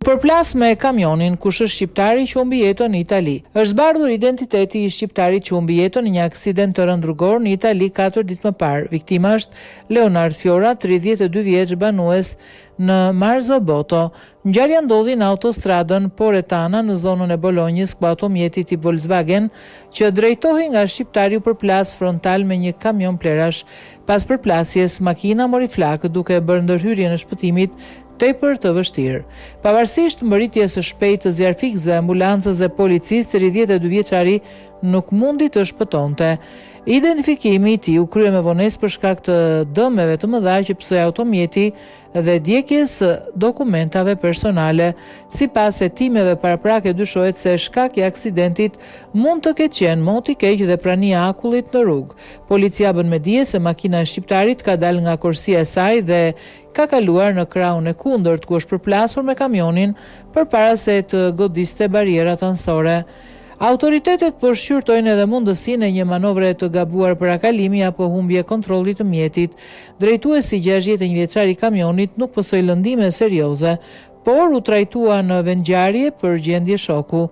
Përplas me kamionin, kush është shqiptari që humbi jetën në Itali? Është zbardhur identiteti i shqiptarit që humbi jetën në një aksident të rëndë rrugor në Itali katër ditë më parë. Viktima është Leonard Fiora, 32 vjeç, banues në Marzabotto. Ngjarja ndodhi në autostradën Porretana në zonën e Bolonjës, ku automjeti tip Volkswagen që drejtohej nga shqiptari u përplas frontal me një kamion plehrash. Pas përplasjes, makina mori flakë, duke e bërë ndërhyrjen e shpëtimit tepër të vështirë. Pavarësisht mbërritjes së shpejtë të zjarrfikësve, ambulancës dhe policisë, 32 vjeçari nuk mundi të shpëtonte. Identifikimi i tij u krye me vonesë për shkak të dëmeve të mëdha që pësoi automjeti dhe djegies së dokumentave personale. Sipas hetimeve paraprake dyshohet se shkak i aksidentit mund të ketë qenë moti i keq dhe prania e akullit në rrugë. Policia bën me dije se makina e shqiptarit ka dalë nga korsia e saj dhe ka kaluar në krahun e kundërt ku është përplasur me kamionin përpara se të godiste barrierat anësore. Autoritetet po shqyrtojnë edhe mundësinë e një manovre të gabuar parakalimi apo humbje kontrolli të mjetit. Drejtuesi 61 vjeçar i kamionit nuk pësoi lëndime serioze, por u trajtua në vendngjarje për gjendje shoku.